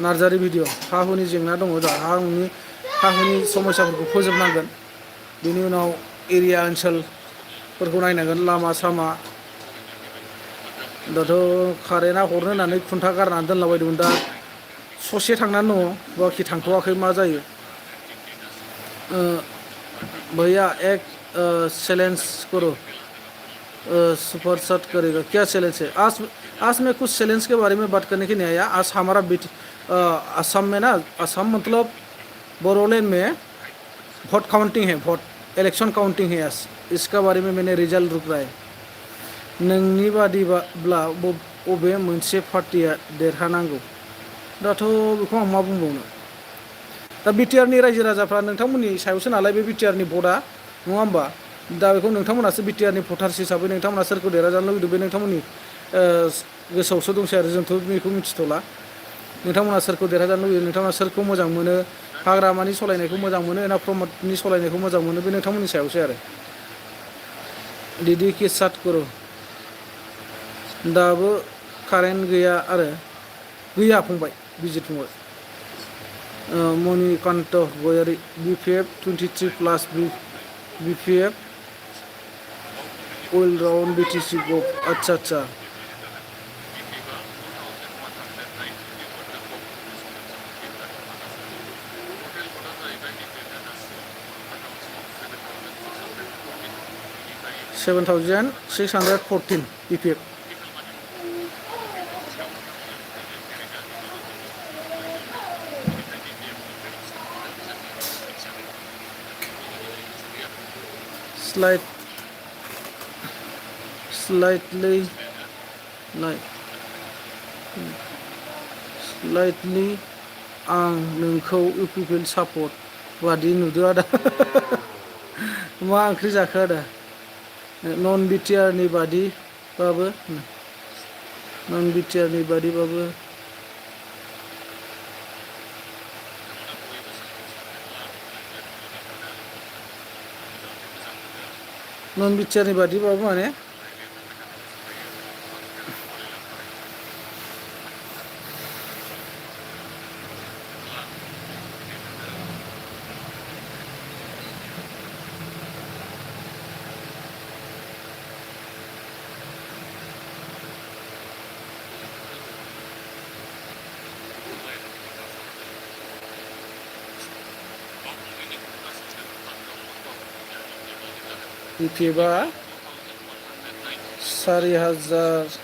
नार्जारि भिडिअ हा हुनि जेंना दङ। दा हा हुनि समस्याफोरखौ फोजोबनांगोन। बेनि उनाव एरिया ओनसोलफोरखौ नायनांगोन, लामा सामा। दाथ' कारेन्टआ हरनो होननानै खुन्था गारनानै दोनलाबायदोंमोन, दा ससे थांनानै दङ, बाखि थांथ'वाखै। मा जायो? भैया एक चैलेंज करो, सुपर शॉट करेगा। क्या चैलेंज है? आज मैं कुछ चैलेंज के बारे में बात करने के नहीं आया। आज हमारा असम में ना, असम मतलब बोडोलैंड में वोट काउंटिंग है, वोट इलेक्शन काउंटिंग है आज। इसका बारे में मैंने रिजल्ट रुक रहा है। नोंनि बादिब्ला बबे मोनसे पार्टिया देरहानांगौ? दाथ' बेखौ आं मा बुंबावनो। दा बिटिआरनि रायजो राजाफ्रा नोंथांमोननि सायावसो नालाय बे बिटिआरनि भटआ, नङा होमबा? दा बेखौ नोंथांमोनासो बिटिआरनि भटार्स हिसाबै नोंथांमोना सोरखौ देरहाजानो लुबैदों बे नोंथांमोननि गोसोआवसो दंसै आरो जोंथ' बेखौ मिथिथ'ला। नोंथांमोना सोरखौ देरहाजानो लुबैदों, नोंथांमोना सोरखौ मोजां मोनो, हाग्रामानि सालायनायखौ मोजां मोनो ना प्रमदनि सालायनायखौ मोजां मोनो, बे नोंथांमोननि सायावसै आरो। दिदि के साथ करो। दाबो कारेन्ट गैया आरो गैया फंबाय, बिजित फंबाय। मणिकान्त गयारि BPF 23 plus BPF will round BTC गभ। अच्छा अच्छा 7,614 BPF. Slightly आं नोंखौ UPPL सापर्ट बादि नुदों आदा मा ओंख्रि जाखो आदा नन बिटिआरनि बादिबाबो नन बिटिआरनि बादिबाबो माने BPFआ 4,000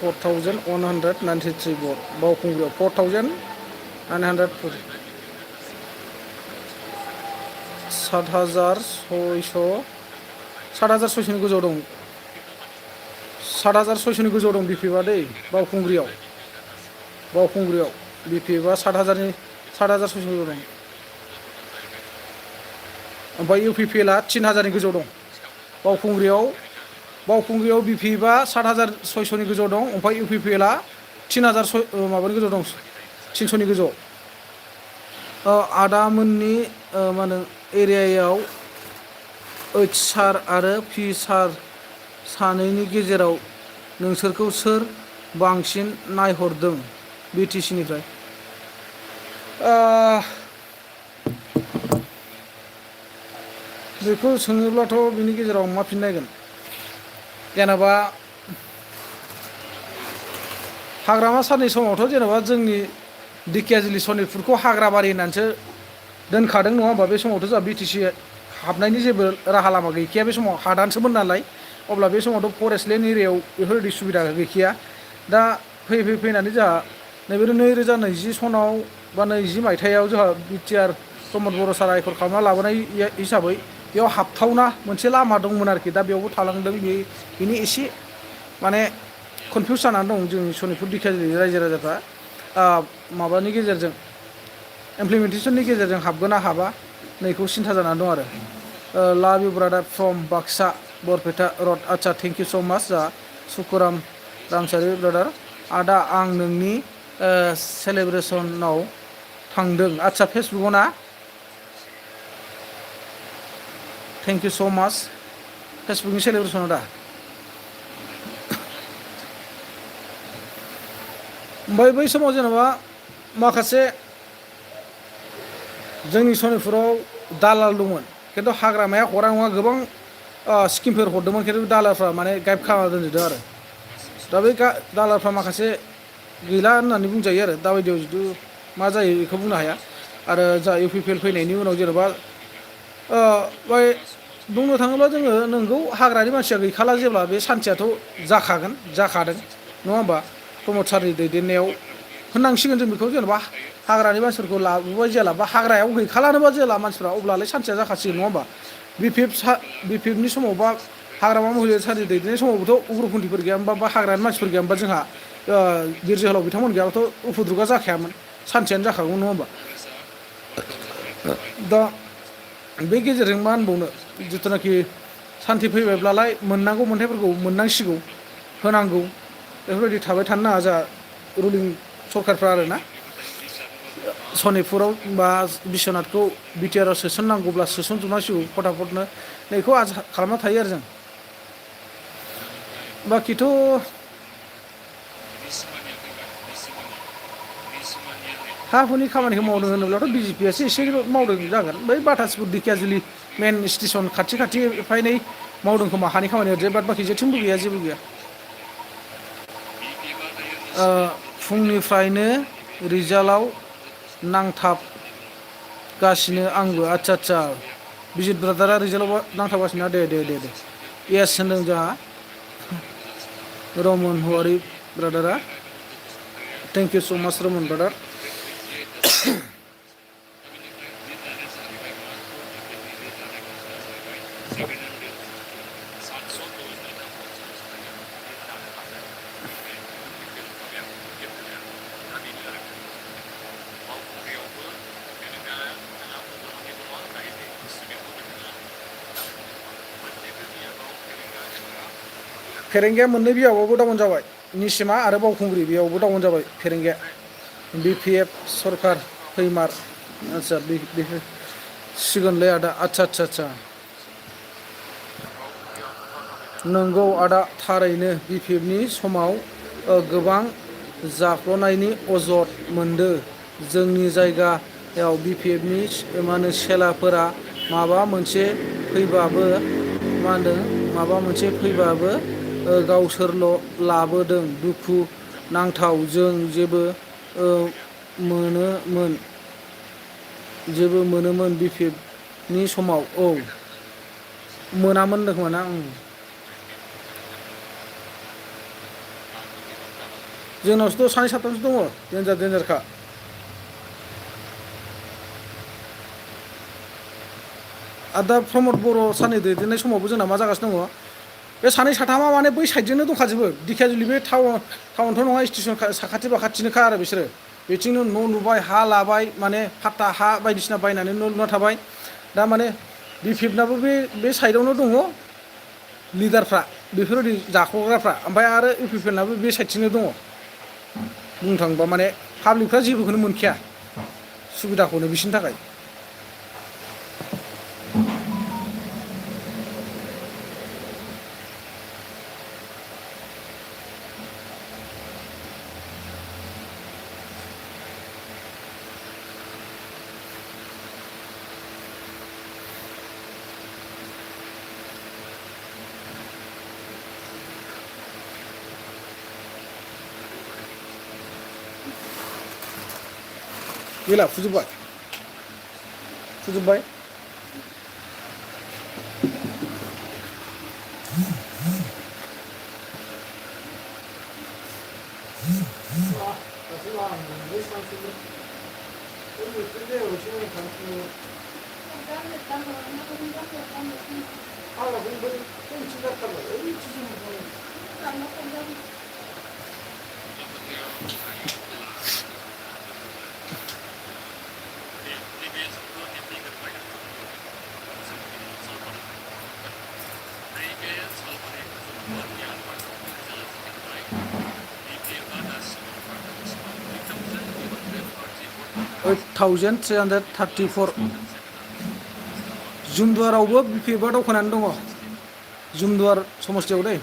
4,193 भट बावखुंग्रियाव 4,940 7,600 गोजौ दं 7,600 गोजौ दं BPFआ दै बावखुंग्रियाव BPFआ 7,600 गोजौ दं ओमफ्राय UPPLआ 3,000 गोजौ दं बावखुंग्रियाव BPFआ 7,600 गोजौ दं ओमफ्राय UPPLआ 3,000 माबानि गोजौ दं 300 गोजौ आदामोननि मा होनो एरियायाव HR आरो P सार सानैनि गेजेराव नोंसोरखौ सोर बांसिन नायहरदों BTC निफ्राय बेखौ सोङोब्लाथ' बिनि गेजेराव मा फिननायगोन जेनेबा हाग्रामा सारनि समावथ' जेनेबा जोंनि दिखियाजुलि सनितपुरखौ हाग्राबारि होननानैसो दोनखादों नङा होमबा बे समावथ' जोंहा BTC हाबनायनि जेबो राहा लामा गैखाया बे समाव हादानसोमोन नालाय अब्ला बे समावथ' फरेस्ट लेन्ड एरियायाव बेफोरबायदि सुबिदा गैखाया दा फैनानै जोंहा नैबे 2020 सनाव बा 20 मायथाइयाव जोंहा BTR प्रमद बर' सारा एकर खालामना लाबोनाय हिसाबै बेयाव हाबथावना मोनसे लामा दंमोन आरोखि दा बेयावबो थालांदों बेनि एसे माने कनफिउस जानानै दं जोंनि सनितपुर दिखियाजुलि रायजो राजाफ्रा माबानि गेजेरजों इमप्लिमेन्टेसननि गेजेरजों हाबगोन ना हाबा नैखौ सिन्था जानानै दं आरो love you brother from Baksa Barpeta road आच्चा थेंक इउ स' माच जा सुकुराम रामसारि ब्रादार आदा आं नोंनि सेलेब्रेसनाव थांदों आच्चा फेसबुकआव ना थेंक इउ स' माच फेसबुकनि सेलेब्रेसनाव दा ओमफ्राय बै समाव जेनेबा माखासे जोंनि सनितपुराव दालाल दंमोन खिन्थु हाग्रामाया हरा नङा गोबां स्किमफोर हरदोंमोन खिन्थु दालालफ्रा माने गाइड खालामना दोनजोबदों आरो दा बै दालालफ्रा माखासे गैला होननानै बुंजायो आरो दाबायदियाव जिथु मा जायो बेखौ बुंनो हाया आरो जा UPPL फैनायनि उनाव जेनेबा बै बुंनो थाङोब्ला जोङो नोंगौ हाग्रानि मानसिया गैखाला जेब्ला बे सान्थियाथ' जाखादों नङा होमबा प्रमद सारनि दैदेननायाव होननांसिगोन जों बेखौ जेनेबा हाग्रानि मानसिफोरखौ लाबोबाय जेला बा हाग्रायाव गैखालानोबा जेला मानसिफ्रा अब्लालाय सान्थिया जाखासिगोन नङा होमबा BPFनि समाव बा हाग्रामा महिलारि सारनि दैदेननाय समावबोथ' उग्रपन्थिफोर गैयामोनबा बा हाग्रानि मानसिफोर गैयामोनबा जोंहा बिर जोहोलाव बिथांमोन गैयाबाथ' उफुद्रुगा जाखायामोन सान्थियानो जाखागौमोन नङा होमबा दा बे गेजेरजों मा होनबावनो जिथुनाखि सान्थि फैबायब्लालाय मोननांगौ मोन्थायफोरखौ मोननांसिगौ होनांगौ बेफोरबायदि थाबाय थानो नाङा जोंहा रुलिं सरकारफ्रा आरोना सनितपुराव बा बिश्वनाथखौ BTRआव सोसननांगौब्ला सोसनजोबनांसिगौ फटाफटनो नैखौ आसा खालामना थायो आरो जों बाखिथ' हा हुनि खामानिखौ मावदों होनोब्लाथ' BJPआसो एसे मावदों जागोन बै बाटासपुर दिखियाजुलि मेन स्टेसन खाथि एफा एनै मावदों खोमा हानि खामानि ओरैजाय बाद बाखि जेथिंबो गैया जेबो गैया फुंनिफ्रायनो रिजाल्टआव नांथाबगासिनो आंबो आदसा आदसा बिजित ब्रादारा रिजाल्टआव नांथाबगासिनो दे दे दे दे येस होनदों जोंहा रमन हवारि ब्रादारा थेंक इउ स' माच रमन ब्रादार फेरेंगाया मोननै बियाबावबो डाउन जाबाय निसिमा आरो बावखुंग्रि बेयावबो डाउन जाबाय फेरेंगाया BPF सरकार फैमार आदसा बेफोर सिगोनलै आदा आदसा आदसा आदसा नंगौ आदा थारैनो BPFनि समाव गोबां जाख्ल'नायनि अजद मोनदो जोंनि जायगायाव BPFनि मा होनो सेलाफोरा माबा मोनसे फैबाबो मा होनदों माबा मोनसे फैबाबो गावसोरल' लाबोदों दुखु नांथाव जों जेबो मोनोमोन BPFनि समाव औ मोनामोन होनदोंमोन आं जोंनावसोथ' सानै साथामसो दङ देन्जारखा आरो दा प्रमद बर' साननै दैदेननाय समावबो जोंना मा जागासिनो दङ बे सानै साथामा माने बै साइडजोंनो दंखाजोबो दिखियाजुलि बे टाउनथ' नङा स्टेसन साखाथि बाखाथिनोखा आरो बिसोरो बेथिंनो न' लुबाय हा लाबाय माने फाट्टा हा बायदिसिना बायनानै न' लुना थाबाय दा माने BPFनाबो बे साइडआवनो दङ लिडारफ्रा बेफोरबायदि जाख्ल'ग्राफ्रा ओमफ्राय आरो UPPLनाबो बे साइडथिंनो दङ बुंनो थाङोबा माने पाब्लिकफ्रा जेबोखौनो मोनखाया सुबिदाखौनो बिसोरनि थाखाय गैला फोजोब्बाय $8,334 जुमदुवारावबो BPFआ दावखोनानै दङ जुमदुवार समस्थियाव दै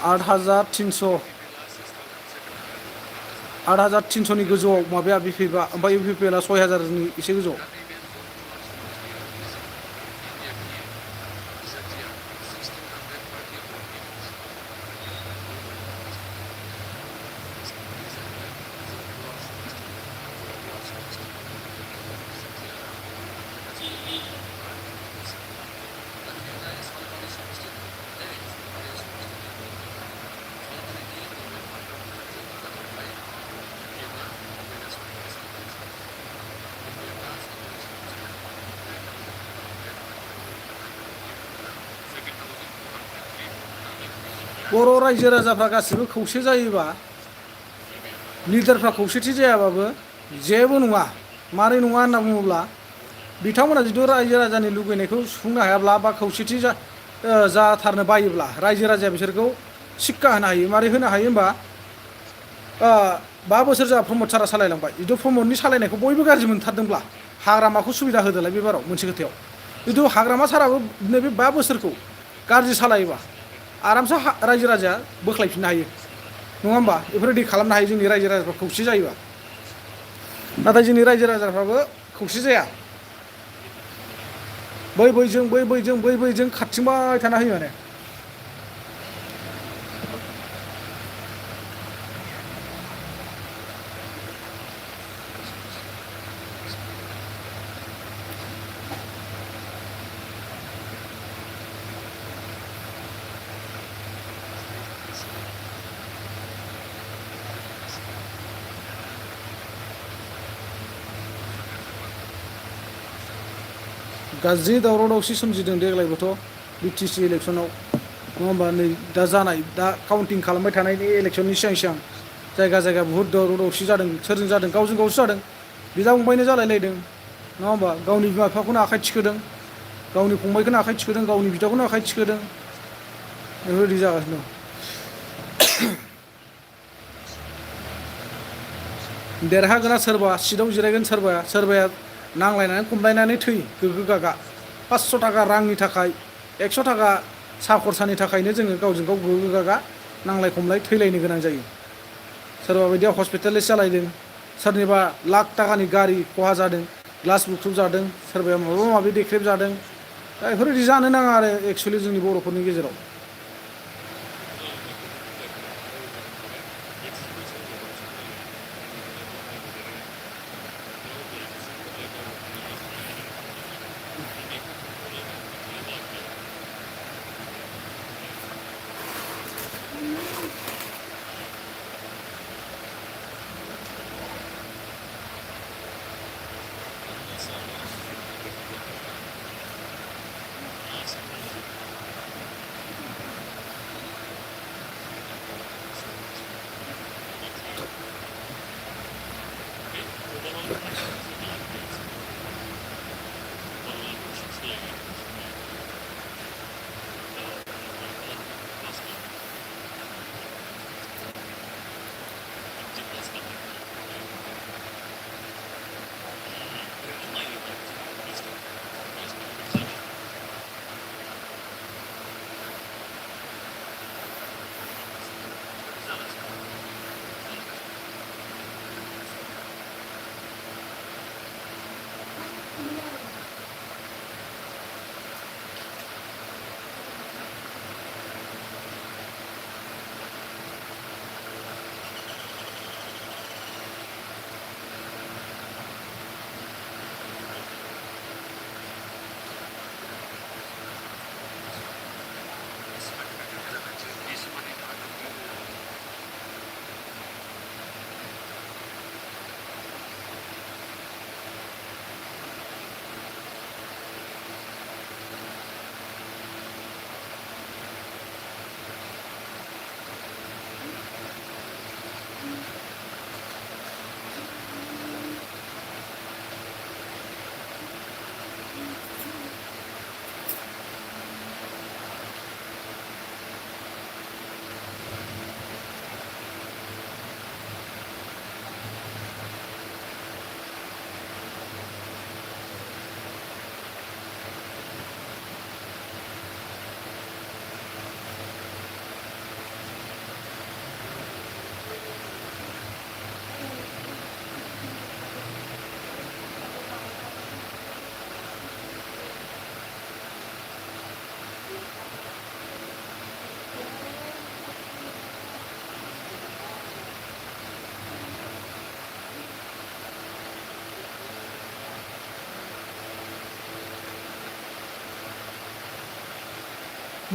$8,300नि गोजौआव माबाया BPFआ ओमफ्राय UPPLआ 6,000नि एसे गोजौआव बर' रायजो राजाफ्रा गासिबो खौसे जायोबा लिडारफ्रा खौसेथि जायाबाबो जेबो नङा मारै नङा होनना बुङोब्ला बिथांमोना जुदि रायजो राजानि लुबैनायखौ सुफुंनो हायाब्ला बा खौसेथि जाथारनो बायोब्ला रायजो राजाया बिसोरखौ सिक्का होनो हायो मारै होनो हायो होनबा 5 बोसोर जाहा प्रमद सारा सालायलांबाय जुदि प्रमदनि सालायनायखौ बयबो गाज्रि मोनथारदोंब्ला हाग्रामाखौ सुबिदा होदोलाय बे बाराव मोनसे खोथायाव जुदि हाग्रामा साराबो नैबे 5 बोसोरखौ गाज्रि सालायोबा आरामसे रायजो राजाया बोख्लायफिननो हायो नङा होमबा बेफोरबायदि खालामनो हायो जोंनि रायजो राजाफ्रा खौसे जायोबा नाथाय जोंनि रायजो राजाफ्राबो खौसे जाया बै बैजों खारथिंबाय थाना होयो माने। गाज्रि दावराव दावसि सोमजिदों देग्लायबोथ' बिटिसि इलेक्सनाव नङा होमबा नै दा जानाय दा काउन्टिं खालामबाय थानायनि इलेक्सननि सिगां सिगां जायगा जायगा बुहुद दावराव दावसि जादों सोरजों जादों गावजों गावसो जादों बिदा फंबायनो जालायलायदों नङा होमबा गावनि बिमा बिफाखौनो आखाइ थिखोदों गावनि फंबायखौनो आखाइ थिखोदों गावनि बिदाखौनो आखाइ थिखोदों बेफोरबायदि जागासिनो दं देरहागोना सोरबा सिटआव जिरायगोन सोरबाया नांलायनानै खमलायनानै थैयो गोगो गागा 500 थाखा रांनि थाखाय 100 थाखा साहा खरसानि थाखायनो जोङो गावजों गाव गोगो गागा नांलाय खमलाय थैलायनो गोनां जायो सोरबा बायदिया हस्पिटालाइस जालायदों सोरनिबा लाख थाखानि गारि खहा जादों ग्लास बुख्रुब जादों सोरबाया माबा माबि देख्रेब जादों दा बेफोरबायदि जानो नाङा आरो एक्सुवेलि जोंनि बर'फोरनि गेजेराव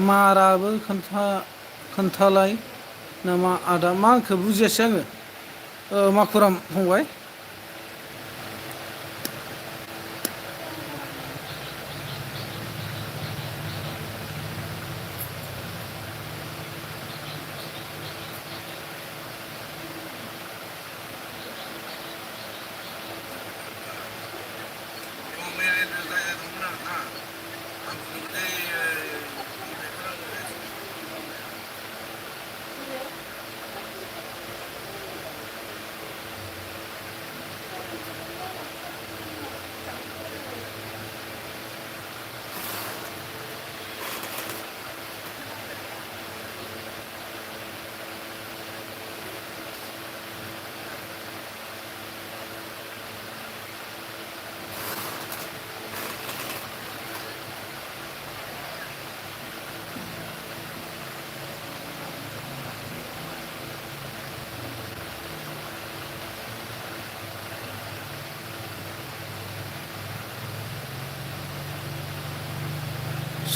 माराबो खोन्थालाय नामा आदा मा आंखौ बुजियासै आङो मा खौरां फंबाय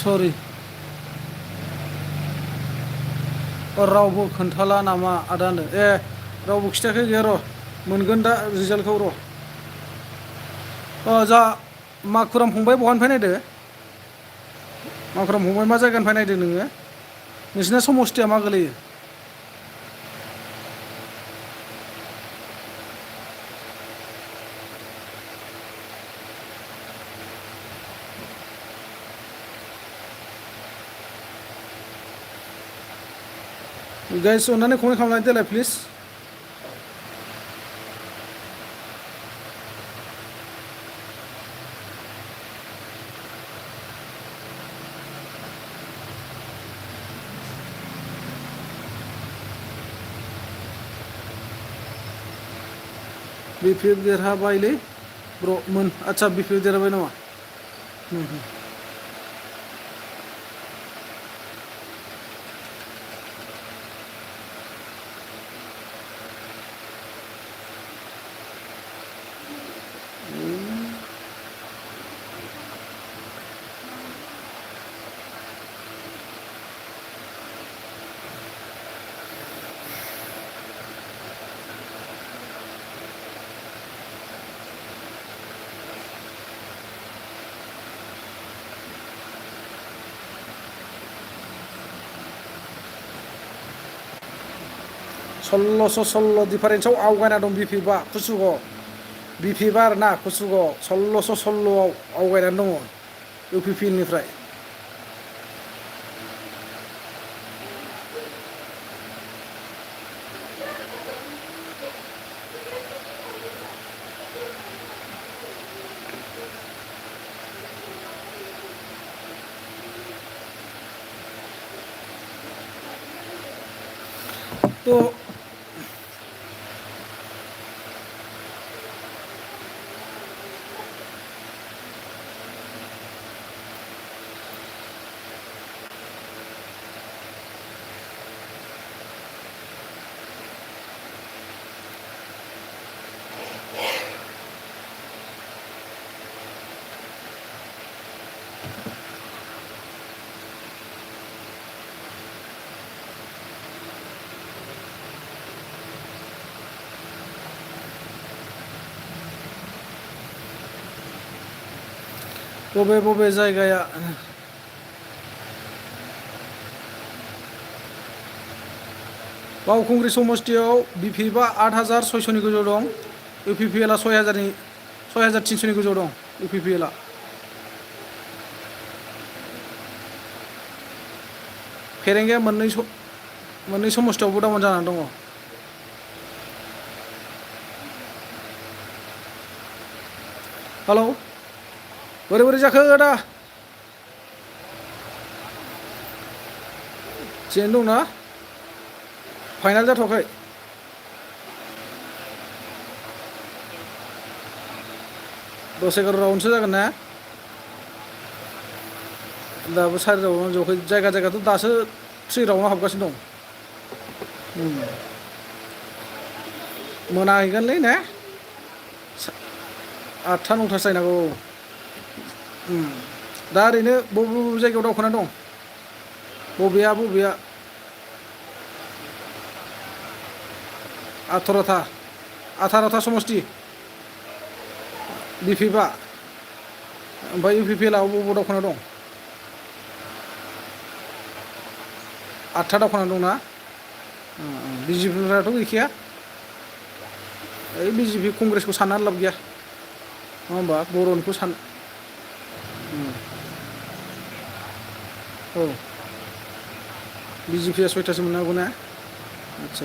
सरि रावबो खोन्थाला नामा आदानो ए रावबो खिथायाखै गैया र' मोनगोन दा रिजाल्टखौ र' जा माखुराम फंबाय बहानिफ्राय नायदो माखुराम फंबाय मा जायगानिफ्राय नायदो नोङो नोंसिना समस्थिया मा गोलैयो गाइस अन्नानै कमेन्ट खालामनानै देलाय प्लिज बिपिएफ देरहाबायलै ब्र' मोन आदसा बिपिएफ देरहाबाय नामा सल्ल' डिफारेन्सआव आवगायना दं बिपिएफआ कुसुगाव बिपिएफआ आरो ना कुसुगाव 16-16 आवगायनानै दङ इउपिपिएलनिफ्राय तो बबे जायगाया बावखुंग्रि समस्थियाव बिपिएफआ 8,600नि गोजौ दं इउपिपिएलआ 6,300नि गोजौ दं इउपिपिएलआ फेरेंगाया मोननै समस्थियावबो डाउन जानानै दङ हेलौ बोरै जाखो आदा जेन दंना फाइनाल जाथ'वाखै दस 11 राउन्डसो जागोन ना दाबो 4 राउन्ड जौखै जायगाथ' दासो 3 राउन्डआव हाबगासिनो दं मोनाहैगोनलै ने 8था 9थासो जाहैनांगौ दा ओरैनो बबे जायगायाव दावखोना दं बबेया 18था समस्ति बिपिएफआ ओमफ्राय इउपिपिएलआ बबाव दावखोना दं 8था दावखोना दंना बिजेपिफ्राथ' गैखाया ओइ बिजेपि कंग्रेसखौ साननानै लाब गैया नङा होमबा बर'निखौ औ बिजेपिया 6थासो मोननो हागौ ना आदसा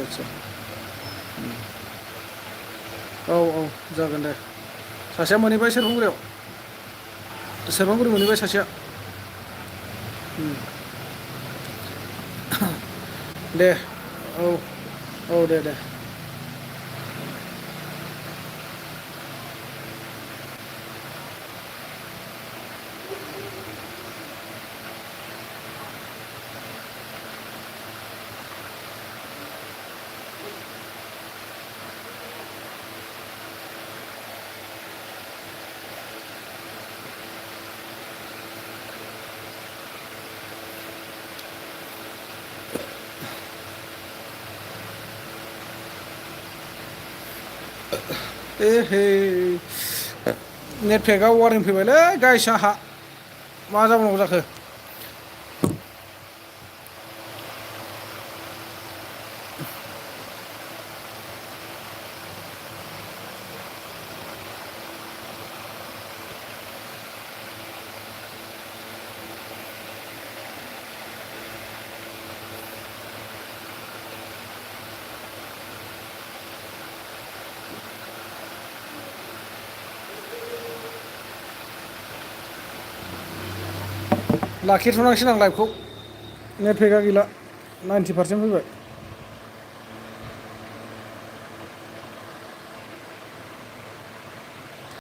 औ जागोन दे सासेया मोनहैबाय सेरफांगुरि मोनहैबाय सासेया दे औ दे ए हे नेट पेकआ वारिं फैबायलै गाइस आंहा मा जाबावनांगौ जाखो लाखिथ'नांसिगोन आं लाइभखौ नेट पेकआ गैला 90% फैबाय